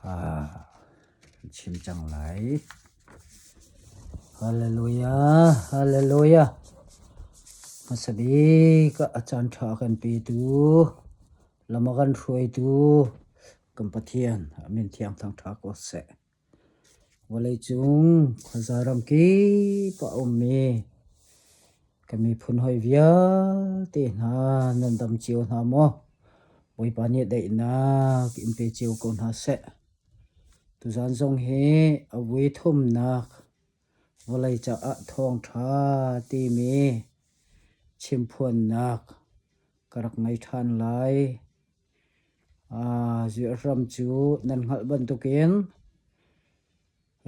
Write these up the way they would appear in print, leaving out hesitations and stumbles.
Kan chim cang lai. Hallelujah, hallelujah. Hmasa bik ah a caan ṭha a kan petu, lam a kan hruaitu kan Pathian a min thiang thangṭha ko seh. Vawleicung khuaza ram kip ah a ummi kan miphun hawi vialte hna nan dam cio hna maw? Bawipa nih daihnak in pe cio ko hna seh. Tuzaan zong hi a vui thumnak vawlei caah thawngṭha timi chimphuannak ka rak ngei ṭhan lai. Ram cu nan hngalh bantukin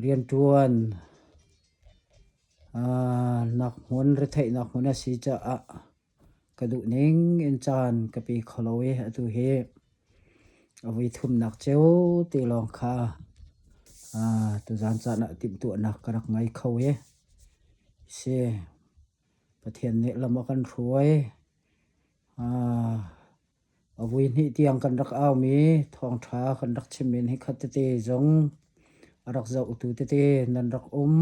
rianṭuan nak hmun retheihnak hmun a si caah ka duhning in caan ka pe kho lo i atu hi a voi thumnak ceu te lawng kha tuzaan caan ah timhtuahnak ka rak ngei kho i si. Pathian nih lam a kan hruai. A vui hnih tiang kan rak aumi thawngṭha kan rak chimmi hi khat tete zong a rak zohtu tete nan rak um.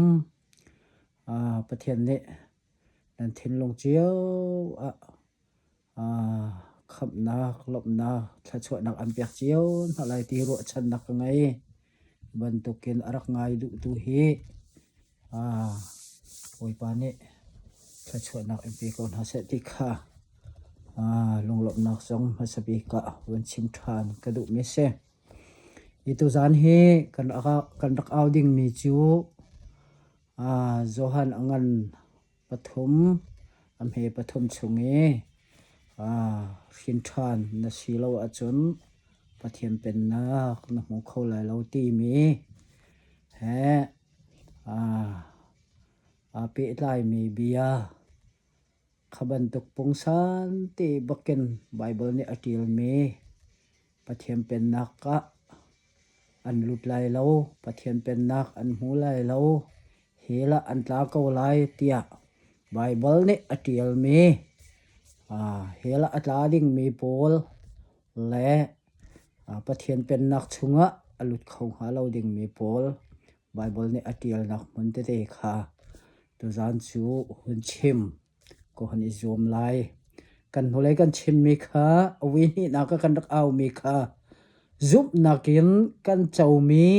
Pathian nih nan thinlung cio ah khamhnak, lawmhnak, thluachuahnak an pek cio hna lai ti ruahchannak ka ngei. Bantukin a rak ngai duhtu hi Bawipa nih thluachuahnak in pe ko hna seh ti kha lunglawmhnak zong hmasa bik ah vun chim ṭhan ka duhmi a si. Hi tuzaan hi kan rak au dingmi cu Johan a ngan pathum, a hme pathum chung i hrin ṭhan na si lo ahcun Pathian Pennak na hmu kho lai lo timi he aa pehtlaimi bia kha bantuk pungsan te bakin Baibal nih a ṭialmi Pathian Pennak ah an lut lai lo, Pathian Pennak an hmu lai lo, hell ah an tla ko lai tiah Baibal nih a ṭialmi hell ah a tla dingmi pawl le Pathian Pennak chungah a lut kho hnga lo dingmi pawl Baibal nih a ṭialnak hmun tete kha tuzaan cu hun chim ka hun i zuam lai. Kan hnulei kan chimmi kha a hnihnak ah kan rak aumi kha zumhnak in kan comi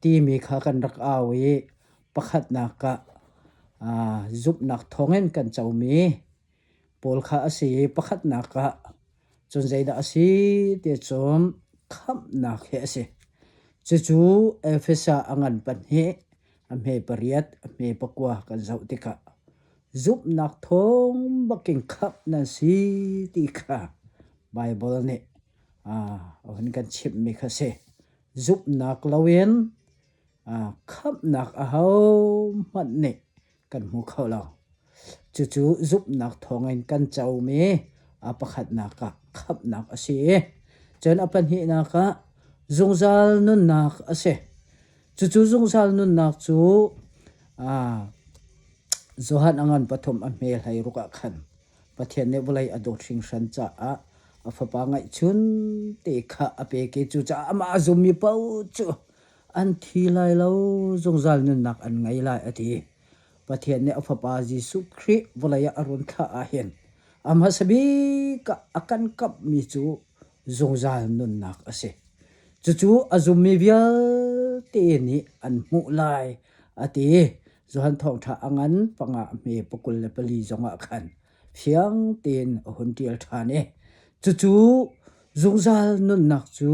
timi kha kan rak au i pakhatnak ah zumhnak thawngin kan comi pawl kha a si i pakhatnak ah cun zeidah a si ti cun khamhnak hi a si. Cucu Efesa a ngan pahnih, a hme pariat, a hme pakua kan zoh tikah zumhnak thawng bakin khamh nan si ti kha Baibal nih a hun kan chimhmi kha si. Zumhnak loin khamhnak ahohmanh nih kan hmu kho lo. Cucu zumhnak thawngin kan comi a pakhatnak ah khamhnak a si i cun a pahnihnak ah zungzal nunnak a si. Cucu zungzal nunnak cu Johan a ngan pathum a hme hlei ruk ah khan Pathian nih vawlei a dawt hringhran caah a fapa ngaihchun te kha a pek i cucaah amah a zummi paoh cu an thi lai lo, zungzal nunnak an ngei lai a ti. Pathian nih a Fapa Jesuh Khrih vawlei ah a run thlah ahhin a hmasa bik ah a kan kamhmi cu zungzal nunnak a si. Cucu a zummi vialte nih an hmuh lai a ti. Johan Thawngṭha a ngan panga hme pakul le pali zongah khan fiang tein a hun ṭial ṭhan i cucu zungzal nunnak cu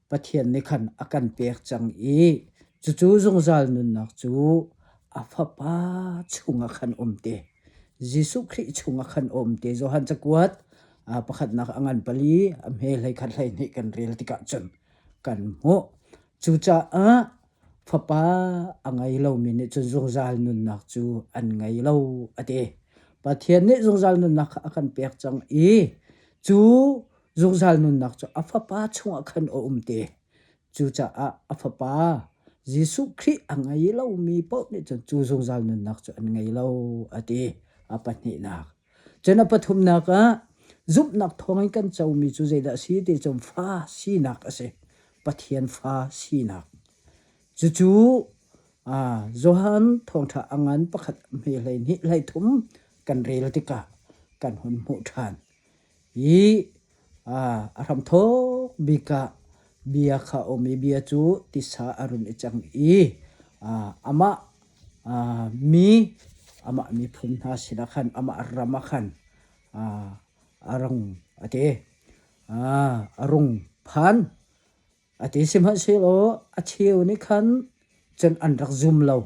Pathian nih khan a kan pek cang i cucu zungzal nunnak cu a Fapa chungah khan um te. Jesuh Khrih chungah khan um te. Johan cakuat pakhatnak a ngan pali a hme hlei khat hlei hnih kan rel tikah cun kan hmuh. Cucaah Fapa a ngei lomi nih cun zungzal nunnak cu an ngei lo a ti. Pathian nih zungzal nunnak kha a kan pek cang i cu Zungzal nunnak cu a Fapa chungah khan a um te. Cucaah a Fapa Jesuh Khrih a ngei lomi paoh nih cun cu zungzal nunnak cu an ngei lo a ti. A pahnihnak. Cun a pathumnak ah Zumhnak thawngin kan comi cu zeidah a si ti cun fa sinak a si. Pathian fa sinak. Cucu Johan thawngṭha a ngan pakhat hme 12 13 kan rel tikah kan hun hmuh ṭhan. Hi a hramthawk bik ah bia kha a um i bia cu tisa a run i cang i amah mi amah miphun hna sinah khan amah ram ah khan a rung a ti. A rung phan. A ti sihmanhsehlaw a cheu nih khan cun an rak zum lo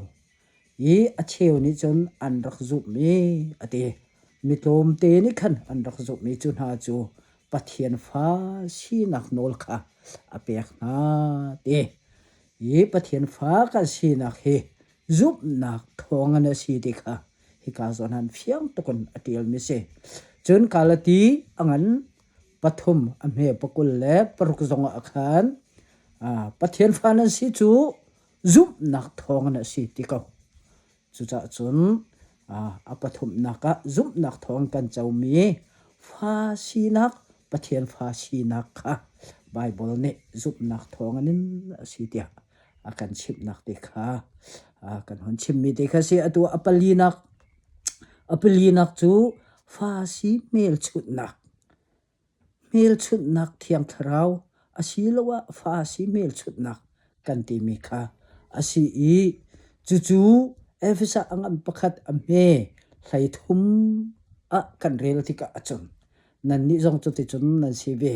i a cheu nih cun an rak zumh i a ti. Mi tlawmte nih khan an rak zumh i cu hna cu Pathian fa sinak nawl kha a pek hna ti. Hi Pathian fa kan sinak hi zumhnak thawngin a si ti kha hika zawn han fiang tuk in a ṭialmi si. Cun Galati a ngan pathum a hme pakul le paruk zong ah khan Pathian fa nan si cu zumhnak thawngin a si ti ko. Cucaah cun a pathumnak ah zumhnak thawng kan comi fa sinak Pathian fa sinak kha Baibal nih zumhnak thawngin a si tiah a kan chimhnak te kha kan hun chimmi te kha si. Atu a palinak a palinak cu fa si hmelchunhnak Hmelchunhnak Thiang Thlarau asiloah fa si hmelchunhnak kan timi kha a si i cucu Efesa a ngan pakhat a hme 13 ah kan rel tikah a cun nannih zong cuticun nan si ve.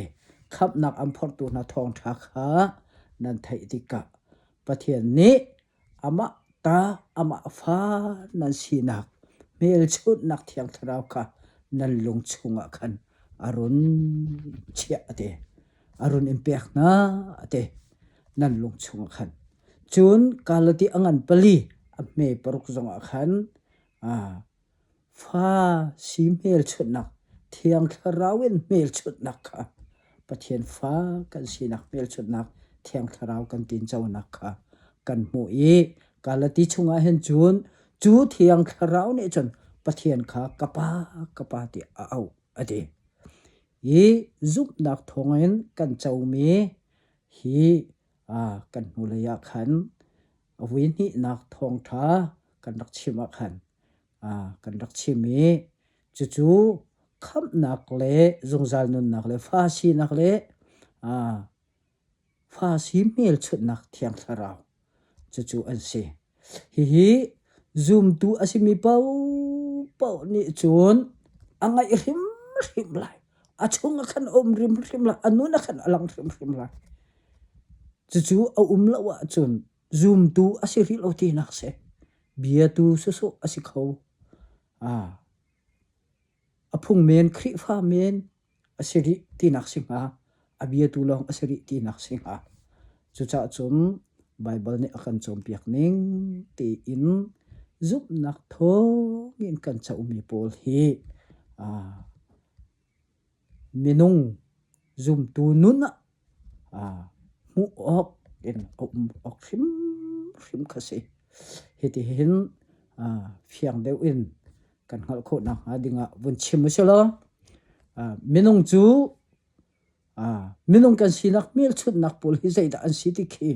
Khamhnak an phorhtu hna thawngṭha kha nan theih tikah Pathian nih amah ta amah fa nan sinak hmelchunhnak Thiang Thlarau kha nan lung chungah khan a run chiah a ti. A run in pek hna a ti. Nan lung chungah khan. Cun Galati a ngan pali a hme paruk zongah khan Fa si hmelchunhnak, Thiang Thlarau in hmelchunhnak kha Pathian fa kan sinak hmelchunhnak Thiang Thlarau kan tinconak kha kan hmuh i Galati chungah hin cun cu Thiang Thlarau nih cun Pathian kha ka Pa, ka Pa tiah a auh a ti. Hi zumhnak thawngin kan comi hi kan hnulei ah khan a vui hnihnak thawngṭha kan rak chim ah khan kan rak chim i cucu khamhnak le zungzal nunnak le fa sinak le fa si hmelchunhnak Thiang Thlarau cucu an si. Hihi zumtu a simi paohpaoh nih cun a ngaih hrimhrim lai. A chung ah khan a um hrimhrim lai. A nun ah khan a lang hrimhrim lai. Cucu a um lo ahcun zumtu a si rih lo tinak si. Biatu sawsawh a si kho. A phung men Khrihfa men a si rih tinak si hnga. A biatu lawng a si rih tinak si hnga. Cucaah cun Baibal nih a kan cawnpiak ning tiin zumhnak thawngin kan comi pawl hi minung zumtu nun ah hmuh awk in a um awk hrimhrim kha si. Hitihin fiang deuh in kan hngalh khawh nakhnga dingah vun chim u silaw minung cu minung kan sinak hmelchunhnak pawl hi zeidah an si ti khi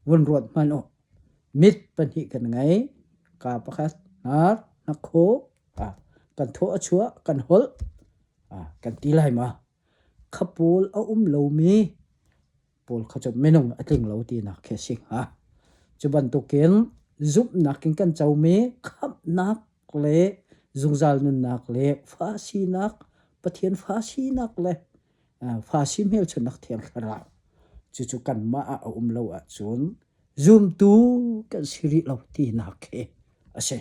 vun ruat hmanh u. Mit pahnih kan ngei, kaa pakhat, hnar, hnakhaw, kan thaw a chuah, kan holh, kan ti lai ma. Kha pawl a um lomi pawl kha cu minung a tling lo tinak khi a si hnga. Cu bantukin zumhnak in kan comi khamhnak le zungzal nunnak le fa sinak, Pathian fa sinak le fa si hmelchunhnak Thiang Thlarau cucu kanmah ah a um lo ahcun zumtu kan si rih lo tinak khi a si.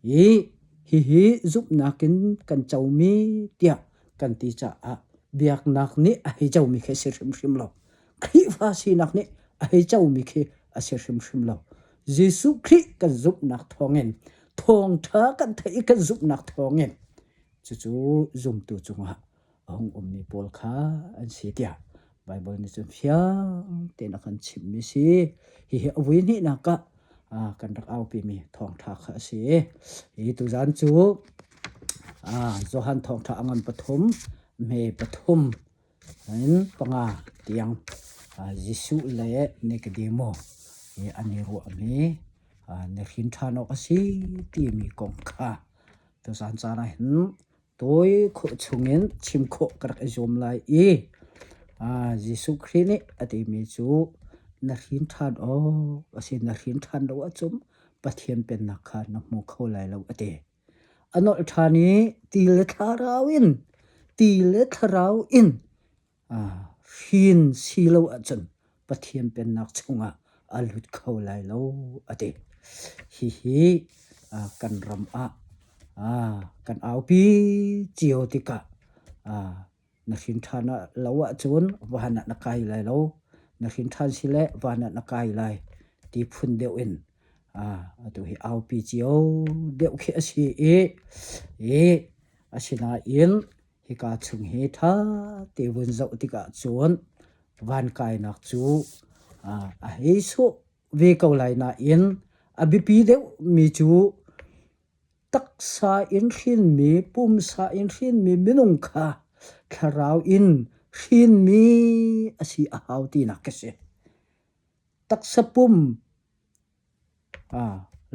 Hi hihi zumhnak in kan comi tiah kan ti caah biaknak nih a hei comi khi a si hrimhrim lo. Khrihfa sinak nih a hei comi khi a si hrimhrim lo. Jesuh Khrih kan zumhnak thawngin thawngṭha kan theih i kan zumhnak thawngin cucu zumtu cungah a hung ummi pawl kha an si tiah Baibal nih cun fiang tein a kan chimhmi si. Hihi a vui hnihnak ah kan rak aupimi thawngṭha kha a si. Hi tuzan cu Johan thawngṭha a ngan pathum. hme pathum in panga tiang Jesuh le Nikodemo hi an i ruahmi na hrin ṭhan awk a si timi kong kha tuzaan caan ah hin tawi khawh chungin chim khawh ka rak i zuam lai i Jesuh Khrih nih a timi cu na hrin ṭhan awk a si, na hrin ṭhan lo ahcun Pathian Pennak kha na hmu kho lai lo a ti. A nolh ṭhan i ti le thlarau in, ti le thlarau in hrin si lo ahcun Pathian Pennak chungah a lut kho lai lo a ti. Hihi kan ram ah kan aupi cio tikah na hrin ṭhan lo ahcun van ah na kai lai lo, na hrin ṭhan si le van ah na kai lai ti phun deuh in atu hi aupi cio deuh khi a si i, i asinain hika chung hi ṭha te vun zoh tikah cun van kainak cu a hei sawh ve ko lai nain a biapi deuhmi cu Taksa in hrinmi, pumsa in hrinmi minung kha thlarau in hrinmi a si a hau tinak ka si. Taksa pum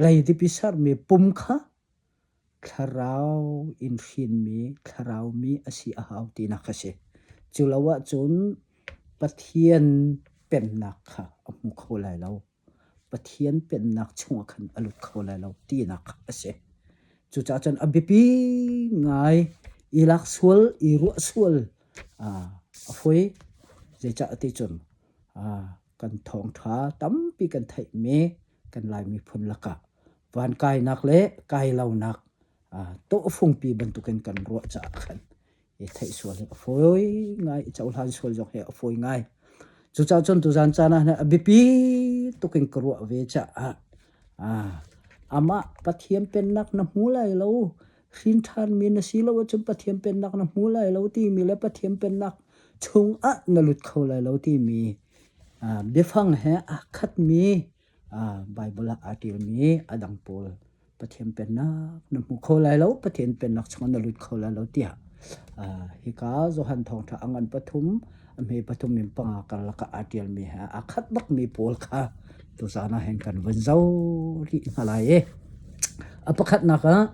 leidip i sermi pum kha thlarau in hrinmi, thlarau mi a si a hau tinak a si. Cu lo ahcun Pathian pennak kha a hmu kho lai lo. Pathian pennak chungah khan a lut kho lai lo tinak a si. Cucaah cun a biapi ngai i lak sual, i ruah sual a fawi. Zeicah ti cun kan thawngṭha tampi kan theihmi kan Lai miphun lakah van kainak le kai lonak tawhfungpi bantukin kan ruah caah khan i theih sual hi a fawi ngai, i cohlan sual zong hi a fawi ngai. Cucaah cun tuzan caan ah a biapi tuk in ka ruah ve caah amah Pathian pennak na hmu lai lo, hrin ṭhanmi na si lo ahcun Pathian pennak na hmu lai lo timi le Pathian pennak chungah na lut kho lai lo timi biafang he aa khatmi Baibal ah aa ṭialmi a dang pawl Pathian Pennak na hmu kho lai lo, Pathian Pennak chungah na lut kho lai lo tiah hika Johan Thawngṭha a ngan pathum, a hme pathum in panga karlak ah aa ṭialmi he aa khat bakmi pawl kha tuzaan ah hin kan vun zoh rih hna lai i. A pakhatnak ah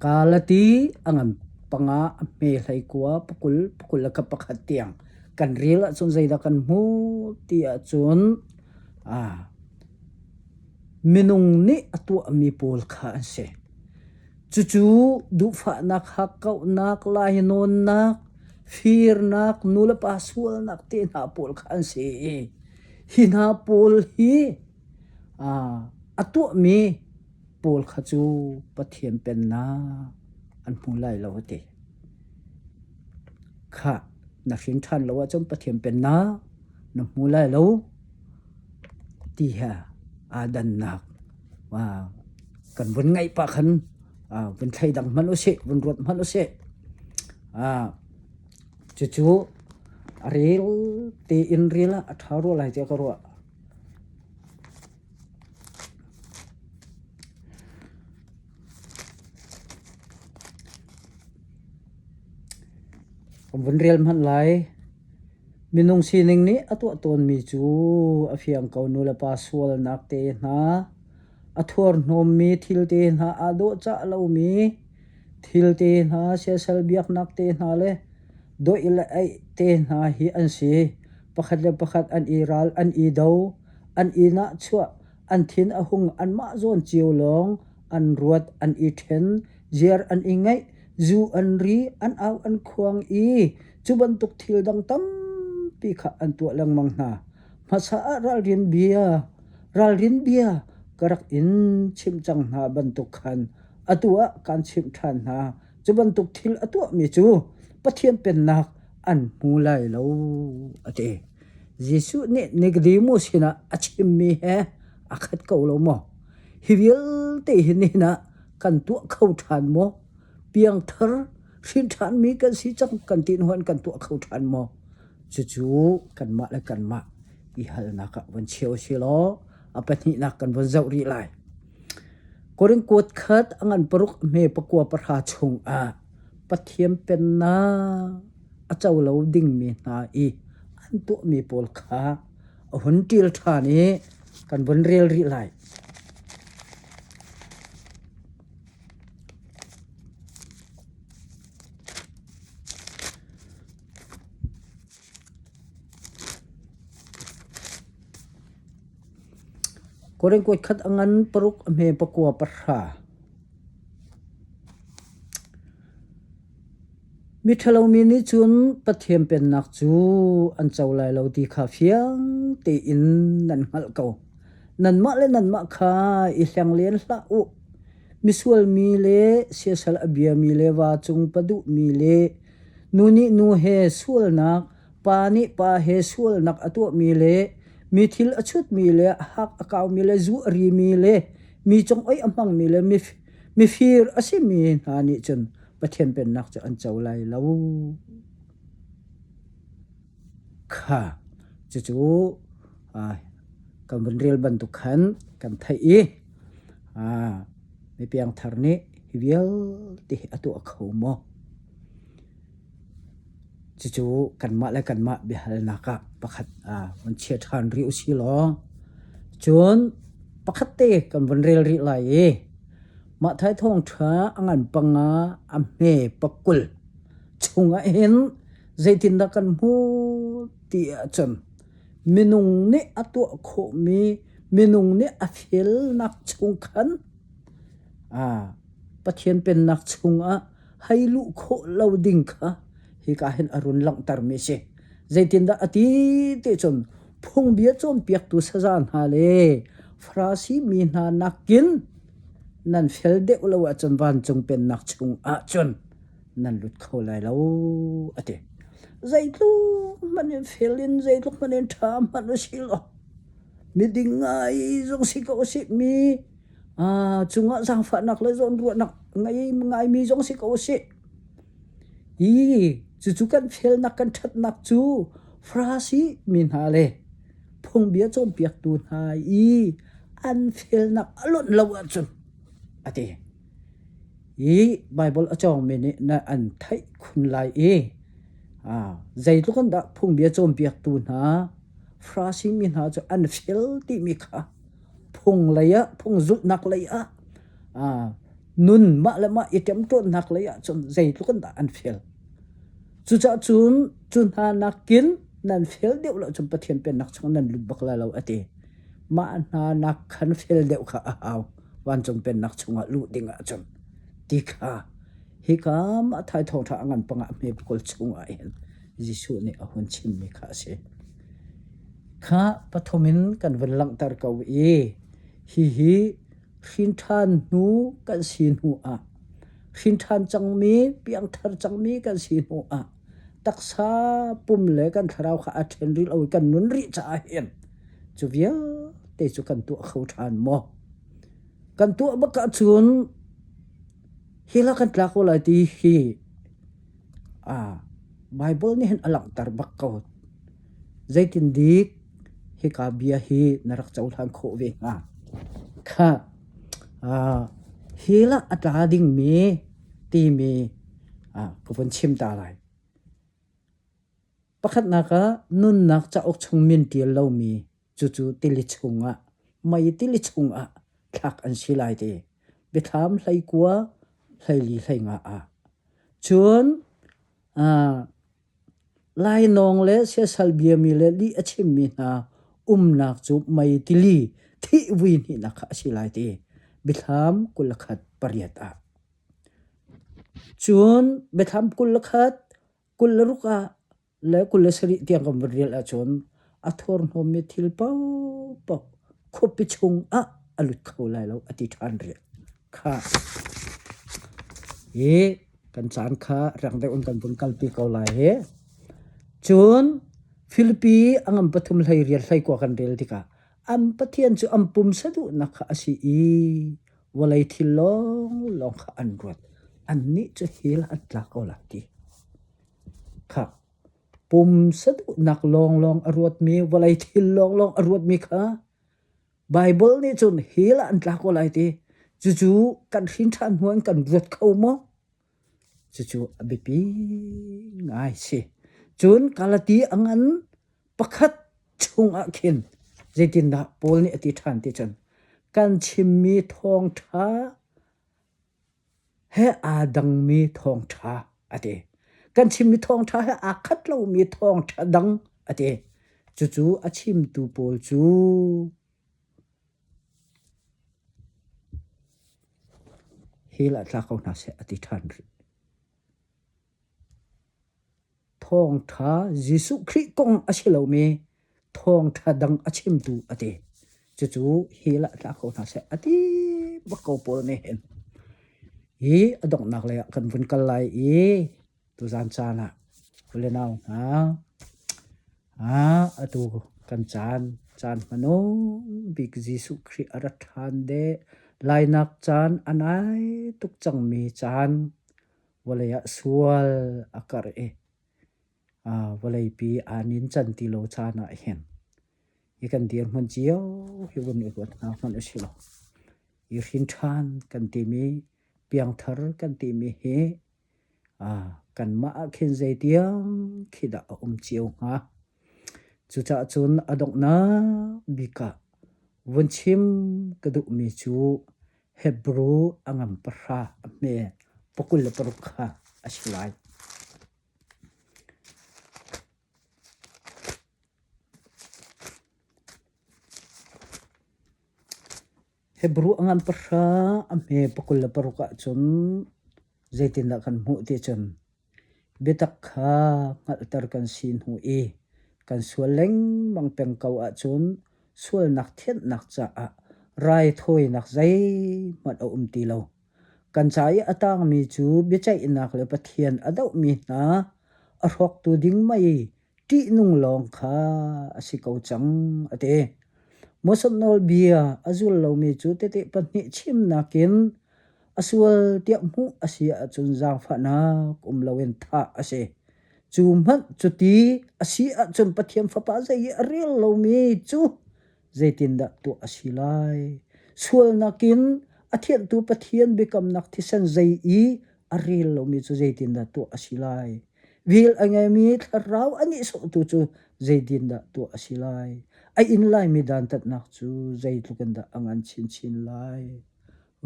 Galati a ngan panga, a hme hleikua, pakul, pakul le ka pakhat tiang kan rel ahcun zeidah kan hmuh ti ahcun Minung nih a tuahmi pawl kha an si. Cucu duhfahnak, hakkauhnak, lainawnnak, firnak, nulepa sualnak te hna pawl kha an si i hi hna pawl hi a tuahmi pawl kha cu Pathian Pennak an hmu lai lo a ti. Khah, na hrin ṭhan lo ahcun Pathian Pennak na hmu lai lo ti he aa dannak kan vun ngaih pah khan vun thleidang hmanh usih, vun ruat hmanh usih. Cucu a rel tein rel ah a ṭha rua lai tiah ka ruah. Kan vun rel hmanh lai. Minung sining nih a tuah tawnmi cu a fiang ko. Nulepa sualnak te hna, a thurhnawmmi thil te hna, aa dawhcah lomi thil te hna, siasal biaknak te hna le doih le eih te hna hi an si. Pakhat le pakhat an i ral, an i do, an i nahchuah, an thin a hung, anmah zawn cio lawng an ruat, an i ṭhen, ziar an i ngeih, zu an ri, an au an khuang i cu bantuk thil dang tampi kha an tuah lengmang hna. Hmasa ah ralrin bia, ralrin bia ka rak in chimh cang hna bantuk khan atu ah kaan chimh ṭhan hna. Cu bantuk thil a tuahmi cu Pathian Pennak an hmu lai lo, a ti. Jesuh nih Nicodemus sinah a chimmi he a khat ko lo maw? Hi vialte hi nihin ah kan tuah kho ṭhan maw? Piangthar hrin ṭhanmi kan si cang kan ti hnu kan tuah kho ṭhan maw? Cucu kanmah le kanmah i halnak ah vun cheu si law a pahnihnak kan vun zoh rih lai. Korin kuat khat a ngan paruk hme pakua pahra chungah Pathian Pennak. a co lo dingmi hna i an tuahmi pawl kha a hun ṭil ṭhan i kan vun rel rih lai. Korin kuat khat a ngan paruk a hme pakua pahra. Miṭhalomi nih cun Pathian Pennak cu an co lai lo ti kha fiang tein nan hngalh ko. Nanmah le nanmah kha i hleng len hlah u. Misual mi le siasal a biami le va cung pa duhmi le nu nih nu he sualnak, pa nih pa he sualnak a tuahmi le mi thil a chutmi le a hak a kaumi le zu a rimi le mi cung oih a hmangmi le mifir a simi hna nih cun Pathian Pennak cu an co lai lo. Kha cucu kan vun rel bantuk khan kan theih i mi piangthar nih hi vialte hi a tuah kho maw? Cucu kanmah le kanmah biahalnak ah pakhat vun chia ṭhan rih usih law cun pakhat te kan vun rel rih lai i Matthai thawngṭha a ngan panga a hme pakul chungah hin zeitindah kan hmuh ti ahcun minung nih a tuah khawhmi minung nih a felnak chung khan Pathian Pennak chungah hei luh khawh lo ding kha hika hin a run langhtermi a si. Zeitindah a ti ti cun phungbia cawnpiaktu saza hna le Farasi mi hna nakin nan fel deuh lo ahcun vancung pennak chung ahcun nan lut kho lai lo a ti. Zeitluk hmanh in fel in zeitluk hmanh in ṭha hmanh u si law miding ngai zong si ko usih mi cungah zaangfahnak le zawnruahnak ngei ngaimi zong si ko usih. Hi cucu kan felnak kan ṭhatnak cu Farasi mi hna le phungbia cawnpiaktu hna i an felnak a lonh lo ahcun a ti. Hi Baibal a cawngmi nih na an theih khun lai i zeitluk in dah phungbia cawnpiaktu hna Farasi mi hna cu an fel timi kha phung lei ah phung zulhnak lei ah nun mah le mah i ṭemṭawnnak lei ah cun zeitluk in dah an fel. Cucaah cun cu hna nakin nan fel deuh lo cun Pathian Pennak chung nan lut bak lai lo a ti. Mah hna nak khan fel deuh kha a hau vancung Pennak chungah luh ding ahcun ti kha hika Matthai thawngṭha a ngan pangah hme kawl chungah hin Jesuh nih a hun chimmi kha a si. Kha pathum in kan vun langhter ko i hihi hrinṭhan hnu kan si hnu ah hrinṭhan cangmi piangthar cangmi kan si hnu ah taksa pum le kan thlarau kha a ṭhen rih lo i kan nun rih caah hin cu vialte cu kan tuah kho ṭhan maw? Kan tuah bak ahcun hi la kan tla ko lai ti hi Baibal nih hin a langhter bak ko. Zeitindik hika bia hi na rak cohlan khawh ve hnga? Khah, hi lah a tla dingmi timi ka vun chim ta lai. Pakhatnak ah nunnak cauk chung min ṭial lomi cucu tili chungah mei tili chungah thlak an si lai ti. Biathlam 19 hlei li hlei nga ah. Cun Lainawng le siasal biami le lih a chimmi hna umnak cu mei tili thih vui hnihnak kha a si lai ti Biathlam 21 pariat ah. Cun Biathlam 21 26 ah le 27 tiang kan vun rel ahcun a thurhnawmmi thil paohpaoh khuapi chung ah a lut kho lai lo a ti ṭhan rih. Khah. Hi kan caan kha rang deuh in kan vun kalpi ko lai hi. Cun Filipi a ngam pathum hlei rial hlei kua kan rel tikah an Pathian cu an pumsa duhnak kha a si i vawlei thil lawnglawng kha an ruat. Annih cu hell an tla ko lai ti. Khah. Pumsa duhnak lawnglawng a ruatmi, vawlei thil lawnglawng a ruatmi kha Baibal nih cun hell ah an tla ko lai ti. Cucu kan hrin ṭhan hnu in kan ruat kho maw? Cucu a biapi ngai si. Cun Galati a ngan pakhat chungah khin zeitindah Paul nih a ti ṭhan ti cun kan chimmi thawngṭha he aa dangmi thawngṭha a ti. Kan chimmi thawngṭha he aa khat lomi thawngṭha dang a ti. Cucu a chimtu pawl cu hell ah tla ko hna seh a ti ṭhan rih. Thawngṭha Jesuh Khrih kong a si lomi thawngṭha dang a chimtu a ti. Cucu hell ah tla ko hna seh a ti bak ko Paul nih hin. Hi a donghnak lei ah kan vun kal lai i tuzan caan ah u le nau hna atu kan caan caan hmanung bik Jesuh Khrih a rat ṭhan deh lainak caan a nai tuk cangmi caan vawlei ah sual a karh i vawleipi aa nincan ti lo caan ah hin hi kan dirhmun cio hi vun i ruat hna hmanh usih law i hrin ṭhan kan timi piangthar kan timi hi kanmah ah khin zeitiang khi dah a um cio hnga. Cucaah cun a donghnak bik ah vun chim ka duhmi cu Hebru a ngam pahra a hme 26 kha a si lai. Hebru a ngan pahra a hme 26 ahcun zeitindah kan hmuh ti cun biatak kha hngalhter kan si hnu i kan sual lengmang peng ko ahcun sualnak thianhnak caah raithawinak zeihmanh a um ti lo. Kan ca i a tangmi cu biaceihnak le Pathian a dohmi hna a hrawktu ding mei ṭihnung lawng kha a si ko cang, a ti. Moses nawlbia a zul lomi cu tehte pahnih chimnak in a sual tiah hmuh a si ahcun zaangfahnak um loin thah a si. Cu hmanh cuti a si ahcun Pathian Fapa zei i a rel lomi cu zeitindah tuah a si lai? Sualnak in a thianhtu Pathian biakamnak thisen zei i a rel lomi cu zeitindah tuah a si lai? Veel a ngeimi thlarau a nihsawhtu cu zeitindah tuah a si lai? A inn laimi dantatnak cu zeitluk in dah a ngan chinchin lai?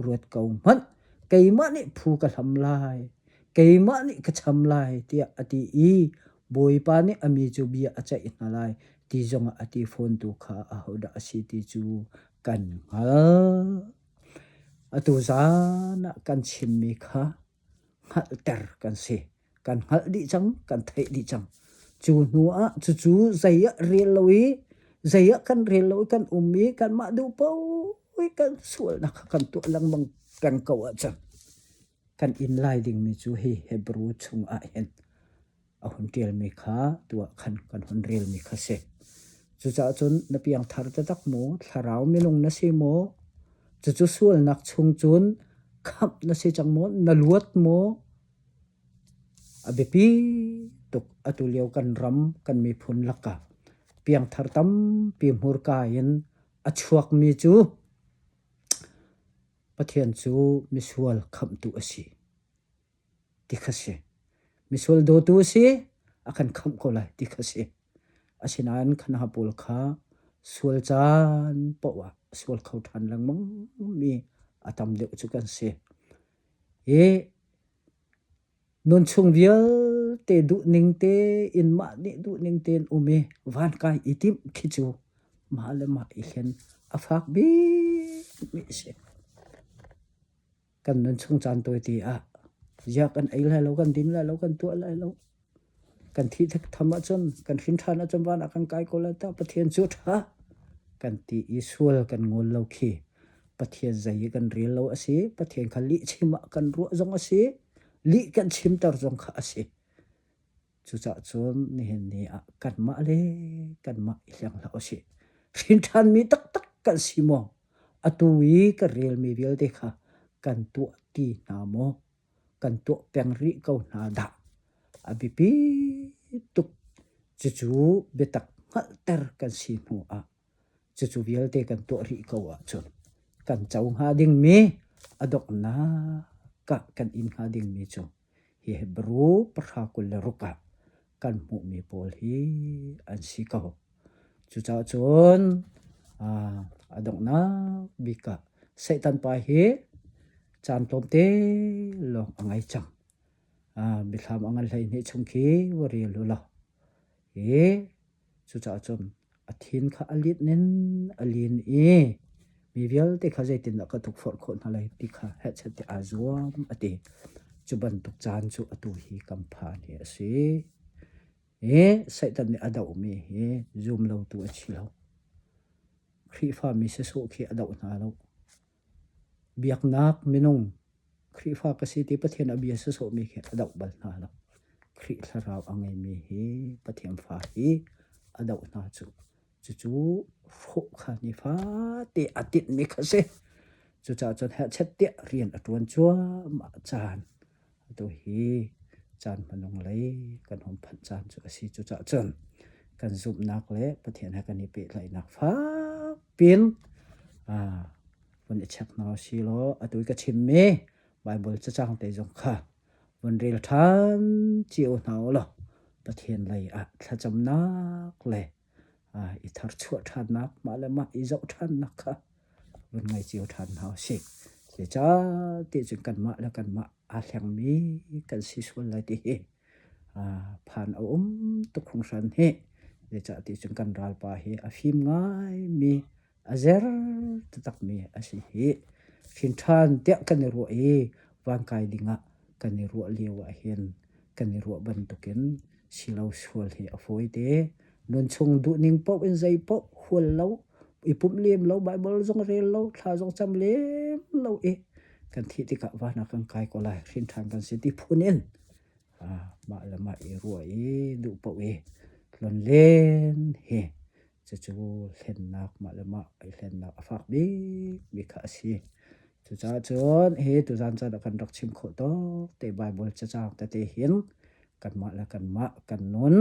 Ruat ko hmanh, keimah nih phu ka hlam lai, keimah nih ka cham lai, tiah a ti i Bawipa nih a mi cu bia a ceih hna lai ti zongah a ti fawntu kha ahodah a si ti cu kan hngalh. Atu zan ah kan chimmi kha hngalhter kan si. Kan hngalh dih cang, kan theih dih cang. Cu hnu ah cucu zei ah rel lo i zei ah kan rel lo i kan um i kanmah duh paoh i kan sualnak kha kan tuah lengmang peng ko ahcun kan inn lai dingmi cu hi Hebrew chung ah hin a hun ṭialmi kha tuah khan kan hun relmi kha si. Cucaah cun na piangthar taktak maw, thlarau minung na si maw, cucu sualnak chung cun khamh na si cang maw, na luat maw, a biapi tuk atu lio kan ram kan miphun lakah piangthar tampi hmurka in a chuakmi cu Pathian cu misual khamhtu a si. Ti kha si. Misual dawtu a si, a kan khamh ko lai ti kha si. Asinain kha pawl kha sual caan paoh ah sual kho ṭhan lengmang mi a tam deuh cu kan si. Hi nun chung vialte duhning tein mah nih duhning tein um i vankai i timh khi cu mah le mah i hlen a fak bikmi a si. Kan nun chung caan tawite ah ziah kan ei lai lo, kan din lai lo, kan tuah lai lo. Kan thih tham ahcun, kan hrin ṭhan ahcun van ah kan kai ko lai tah. Pathian cu a ṭha kan ti i sual kan ngol lo khi Pathian zei i kan rel lo a si. Pathian kha lihchim ah kan ruah zong a si. Lih kan chimter zong kha a si. Cucaah cun nihin ni ah kanmah le kanmah i hleng hlah usih. Hrin ṭhanmi taktak kan si maw? Atu i ka relmi vialte kha kan tuah ti hna maw? Kan tuah peng rih ko hna dah? A biapi tuk. Cucu biatak hngalhter kan si hnu ah cucu vialte kan tuah rih ko ahcun kan co hnga dingmi a donghnak ah kan in hnga dingmi cu hi Hebrew 10:26 ah. kan hmuhmi pawl hi an si ko. Cucaah cun a donghnak bik ah Satan pa hi caan tlawmte lawng a ngei cang. Biathlam a ngan 12 chung khi va rel u law hi cucaah cun a thin kha a linh in a lin i mi vialte kha zeitindah ka tukforh khawh hna lai ti kha hehchet tiah aa zuam a ti. Cu bantuk caan cu atu hi kan phan hi a si. Hi Satan nih a dohmi hi zum lotu a si lo. Khrihfami sisawh khi a doh hna lo. Biaknak minung Khrihfa ka si ti Pathian a bia sasawhmi khi a doh bal hna lo. Khrih thlarau a ngeimi hi Pathian fa hi a doh hna cu. Cucu hrawh kha nifate a tinhmi kha si. Cucaah cun hehchet tiah rian a ṭuan cuahmah caan atu hi caan hmanung lei kan hung phanh caan cu a si. Cucaah cun kan zumhnak le Pathian he kan i pehtlaihnak fak piin vun i check hna usih law atu i ka chimmi Baibal cacang te zong kha vun rel ṭhan cio hna u law Pathian lei ah thlacamnak le i tharchuah ṭhannak mah le mah i zoh ṭhannak kha vun ngei cio ṭhan hna usih. Zeicahtiah cun kanmah le kanmah aa hlengmi kan si sual lai ti hi phan a um tuk hringhran hi. Zeicahtiah cun kan ralpa hi a fim ngaimi a zer taktakmi a si hi. Hrin ṭhan tiah kan i ruah i vankai dingah kan i ruah lio ahhin kan i ruah bantukin silo sual hi a fawi te. Nunchung duhning paoh in zei paoh hual lo, i pumh lem lo, Baibal zong rel lo, thla zong cam lem lo i kan thih tikah van ah kan kai ko lai, hrin ṭhan kan si ti phun in mah le mah i ruah i duh paoh i tlonlen hi cucu hlennak mah le mah i hlennak a fak bikmi kha a si. Cucaah cun hi tuzan caan ah kan rak chim khawh tawk te Baibal cacang tete hin kanmah le kanmah kan nun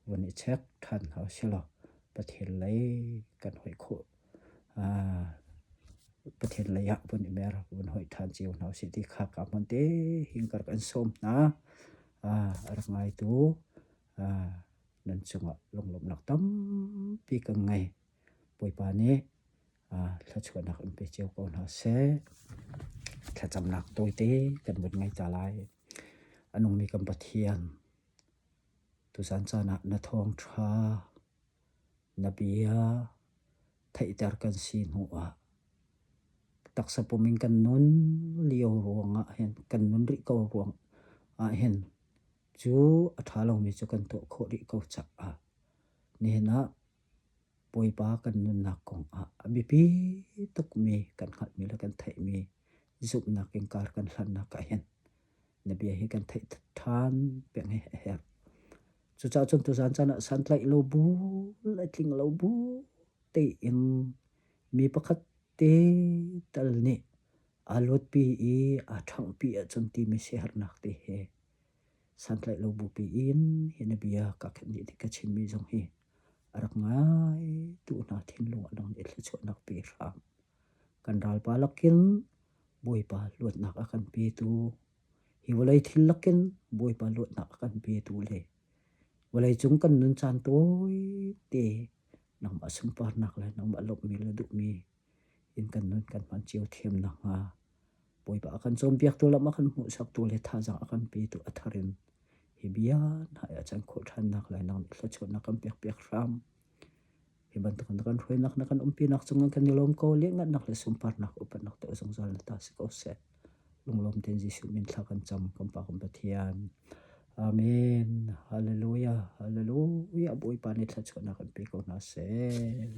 vun i check ṭhan hna usih law Pathian lei kan hoih khawh Pathian lei ah vun i mer vun hoih ṭhan cio hna usih ti kha ka hmun te hin ka rak in sawm hna. A rak ngaitu nan cungah lunglawmhnak tampi kan ngei. Bawipa nih thluachuahnak in pe cio ko hna seh. Thlacamnak tawite kan vun ngei ta lai. A nungmi kan Pathian, tuzan caan ah na thawngṭha, na bia theihter kan si hnu ah taksa pum in kan nun lio ruangah hin kan nun rih ko ruang ah hin cu a ṭha lomi cu kan tuah khawh rih ko caah nihin ah Bawipa kan nunnak kong ah a biapi tukmi kan hngalhmi le kan theihmi zumhnak in kar kan hlannak ah hin na bia hi kan theih ṭhan peng hi a herh. Cucaah cun tuzan caan ah santlaih lo bu le tling lo bu tein mi pakhat te tal nih aa luatpi i aa ṭhanghpi ahcun timi siaherhnak te he santlaih lo bupi in hi na bia ka khenh dih tik ka chimmi zong hi a rak ngai tu hna thinlung ah nang nih thluachuahnak pe hram. Kan ralpa lakin Bawipa luatnak a kan petu, hi vawlei thil lakin Bawipa luatnak a kan petu le vawlei cung kan nun caan tawite nangmah sunparnak le nangmah lawmhmi le duhmi in kan nun kan hman cio thiam nakhnga Bawipa a kan cawnpiaktu lam a kan hmuhsaktu le thazaang a kan petu a thar in hi bia hna i a can khawh ṭhannak le nang nih thluachuahnak kan pekpiak hram. Hi bantuk na kan hruainak na kan umpinak cungah kan i lawm ko lianhngannak le sunparnak upatnak te zungzal na ta si ko seh. Lunglawm tein Jesuh min thla kan cam kan Pa kan Pathian. Amen. Hallelujah. Hallelujah. Bawipa nih thluachuahnak kan pe ko hna seh.